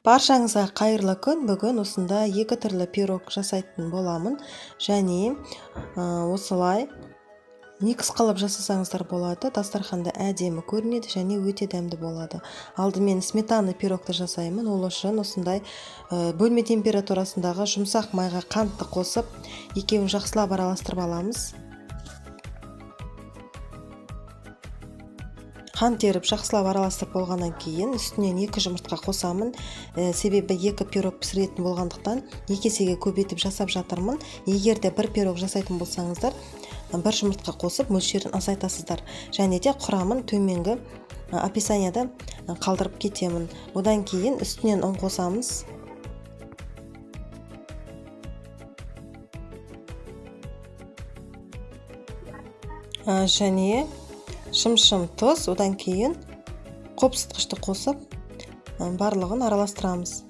Баршаңызға қайырлы күн. Бүгін осында екі түрлі пирог жасайтын боламын. Және осылай микс қылып жасасаңыздар болады. Дастарханда әдемі көрінеді және өте дәмді болады. Алдымен сметана пирогты жасаймын. Ол үшін осындай бөлме температурасындағы жұмсақ майға қантты қосып, екеуін жақсылап араластырып аламыз. Қант еріп, жақсылап араластырып болғаннан кейін үстінен 2 жұмыртқа қосамын. Себебі 2 пирог пісіретін болғандықтан 2 есеге көбейтіп жасап жатырмын. Егер де бір пирог жасайтын болсаңыздар, бір жұмыртқа қосып мөлшерін азайтасыздар. Және де құрамын төменгі описанияда қалдырып кетемін. Одан кейін үстінен ұн қосамыз. Және шым-шым тұз, одан кейін қопсытқышты қосып, барлығын араластырамыз.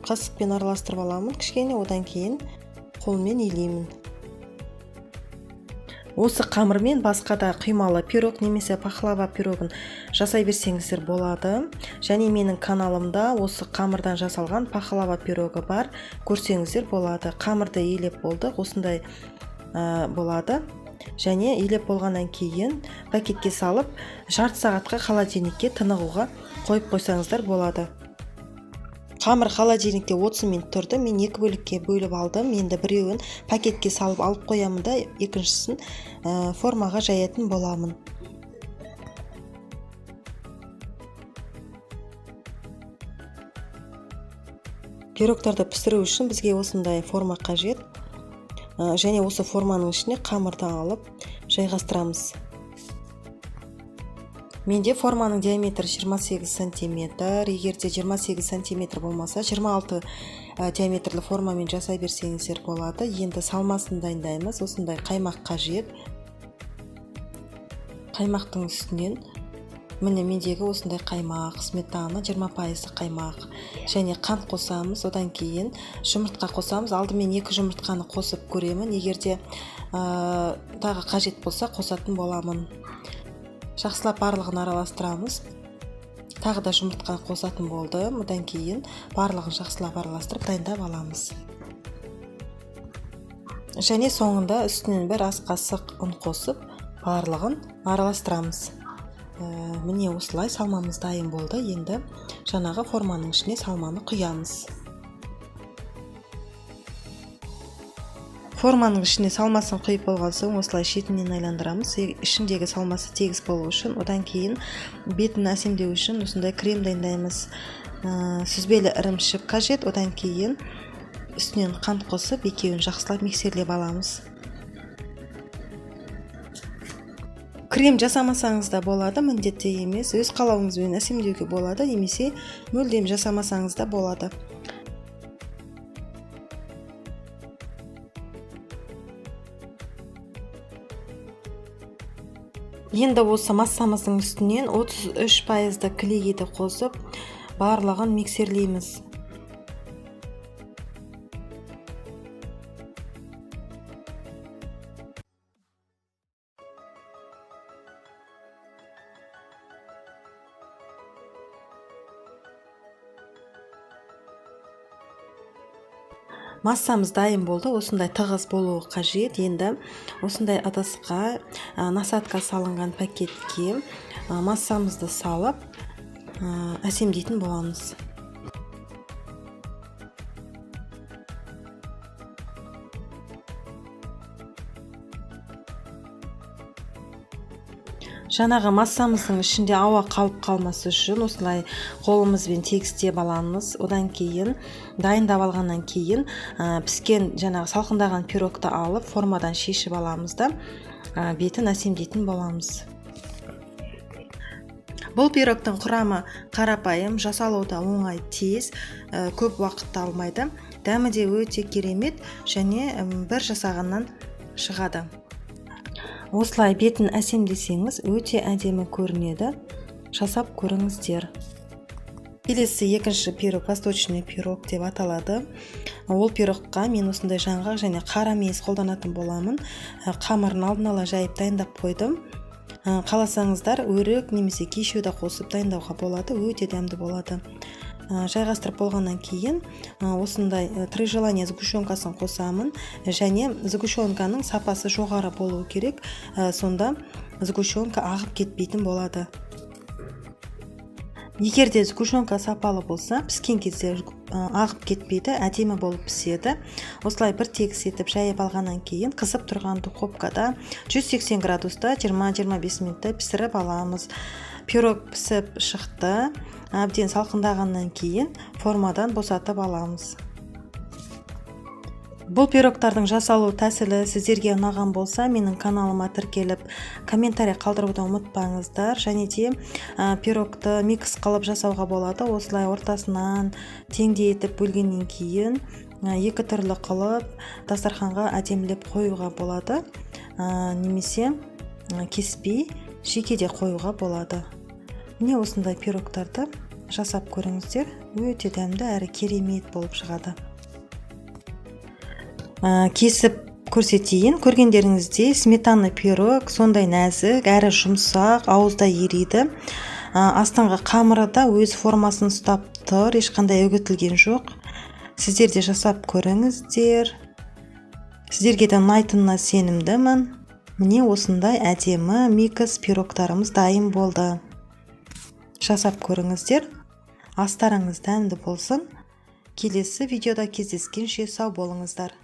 Қасықпен араластырып аламын кішкене, одан кейін қолмен илеймін. Осы қамырмен басқа да құймалы пирог немесе пахлава пирогын жасай берсеңіздер болады. Және менің каналымда осы қамырдан жасалған пахлава пирогы бар, көрсеңіздер болады. Қамырды илеп болдық, осындай болады. Және илеп болғаннан кейін пакетке салып, жарты сағатқа холодильникке тынығуға қойып қойсаңыздар болады. Қамыр холодильникте 30 минут тұрды. Мен екі бөлікке бөліп алдым. Енді біреуін пакетке салып алып қоямын да, екіншісін формаға жаятын боламын. Пирогтарды пісіру үшін бізге осындай форма қажет. Және осы форманың ішіне қамырды алып жайғастырамыз. Менде форманың диаметрі 28 сантиметр. Егер де 28 сантиметр болмаса, 26 диаметрлі формамен жасай берсеңіздер болады. Енді салмасын дайындаймыз. Осындай қаймақ қажет. Қаймақтың үстінен міне мендегі осындай қаймақ, сметана, 20% қаймақ және қант қосамыз. Одан кейін жұмыртқа қосамыз. Алдымен 2 жұмыртқаны қосып көремін. Егер де тағы қажет болса, қосатын боламын. Жақсылап барлығын араластырамыз. Тағы да жұмыртқа қосатын болдым. Одан кейін барлығын жақсылап араластырып дайындап аламыз. Және соңында үстінен бір ас қасық ұн қосып, барлығын араластырамыз. Міне осылай салмамыз дайын болды. Енді жаңағы форманың ішіне салманы құямыз. Форманың ішіне салмасын құйып болған соң осылай шетінен айландырамыз. Ішіндегі салмасы тегіс болу үшін. Одан кейін бетін әсемдеу үшін осындай крем дайындаймыз. Сүзбелі ірімшік қажет. Одан кейін үстінен қант қосып, екеуін жақсылап миксерлеп аламыз. Крем жасамасаңыз да болады, міндетті емес. Өз қалауыңызбен әсемдеуге болады, немесе мүлдем жасамасаңыз да болады. Енді осы массамыздың үстінен 33% кілегейді қосып, барлығын миксерлейміз. Массамыз дайын болды. Осындай тығыз болуы қажет. Енді осындай ыдысқа, насадка салынған пакетке, массамызды салып, әсемдейтін боламыз. Жаңағы массамыздың ішінде ауа қалып қалмас үшін осылай қолымызбен тегістеп аламыз. Одан кейін дайындап алғаннан кейін, піскен жаңағы салқындаған пирогты алып, формадан шешіп аламыз да, бетін әсемдейтін боламыз. Бұл пирогтың құрамы қарапайым, жасалуы да оңай, тез, көп уақытты алмайды. Дәмі де өте керемет және бір жасағаннан шығады. Осылай бетін әсемдесеңіз, өте әдемі көрінеді. Жасап көріңіздер. Келесі екінші пирог восточный пирог деп аталады. Ол пирогқа мен осындай жаңғақ және қара мейіз қолданатын боламын. Қамырын алдын ала жайып дайындап қойдым. Қаласаңыздар, өрік немесе кешью да қосып дайындауға болады, өте дәмді болады. Жайғастырып болғаннан кейін осындай «Три желания» сгущенкасын қосамын. Және сгущенканың сапасы жоғары болуы керек, сонда сгущенка ағып кетпейтін болады. Егер де сгущенка сапалы болса, піскен кезде ағып кетпейді, әдемі болып піседі. Осылай бір тегіс етіп жайып алғаннан кейін, қызып тұрған духовкада 180 градуста 20-25 минуттай пісіріп аламыз. Пирог пісіп шықты. Әбден салқындағаннан кейін формадан босатып аламыз. Бұл пирогтардың жасалу тәсілі сіздерге ұнаған болса, менің каналыма тіркеліп, комментарий қалдыруды ұмытпаңыздар. Және де пирогты микс қылып жасауға болады. Осылай ортасынан теңдей етіп бөлгеннен кейін, екі түрлі қылып дастарханға әдемілеп қоюға болады немесе кеспей, жеке де қоюға болады. Міне, осындай пирогтарды жасап көріңіздер, өте дәмді әрі керемет болып шығады. Кесіп көрсетейін. Көргендеріңіздей, сметана пирог сондай нәзік әрі жұмсақ, ауызда ериді. Астыңғы қамыры да өз формасын ұстап тұр, ешқандай үгітілген жоқ. Сіздер де жасап көріңіздер, сіздерге де ұнайтынына сенімдімін. Міне, осындай әдемі микс пирогтарымыз дайын болды. Жасап көріңіздер, астарыңыз дәмді болсын! Келесі видеода кездескенше сау болыңыздар!